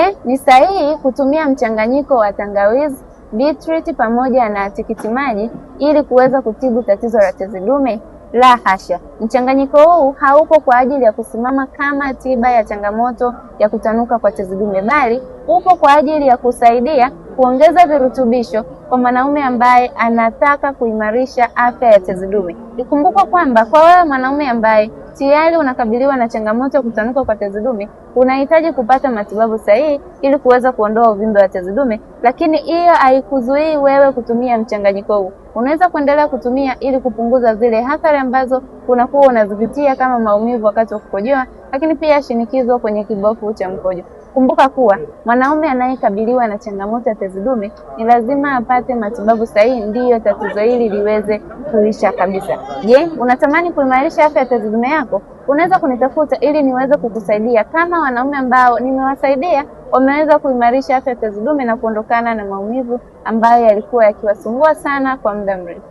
Je, ni sahihi kutumia mchanganyiko wa tangawizi, beetroot pamoja na tikiti maji ili kuweza kutibu tatizo la tezi dume? La hasha! Mchanganyiko huu haupo kwa ajili ya kusimama kama tiba ya changamoto ya kutanuka kwa tezi dume, bali upo kwa ajili ya kusaidia kuongeza virutubisho kwa mwanaume ambaye anataka kuimarisha afya ya tezi dume. Ikumbukwe kwamba kwa wewe mwanaume ambaye tayari unakabiliwa na changamoto ya kutanuka kwa tezi dume, unahitaji kupata matibabu sahihi ili kuweza kuondoa uvimbe wa tezi dume, lakini hiyo haikuzuii wewe kutumia mchanganyiko huu. Unaweza kuendelea kutumia ili kupunguza zile athari ambazo unakuwa unazipitia kama maumivu wakati wa kukojoa, lakini pia shinikizo kwenye kibofu cha mkojo. Kumbuka kuwa mwanaume anayekabiliwa na changamoto ya tezi dume ni lazima apate matibabu sahihi, ndiyo tatizo hili liweze kuisha kabisa. Je, unatamani kuimarisha afya ya tezi dume yako? Unaweza kunitafuta ili niweze kukusaidia kama wanaume ambao nimewasaidia wameweza kuimarisha afya ya tezi dume na kuondokana na maumivu ambayo yalikuwa yakiwasumbua sana kwa muda mrefu.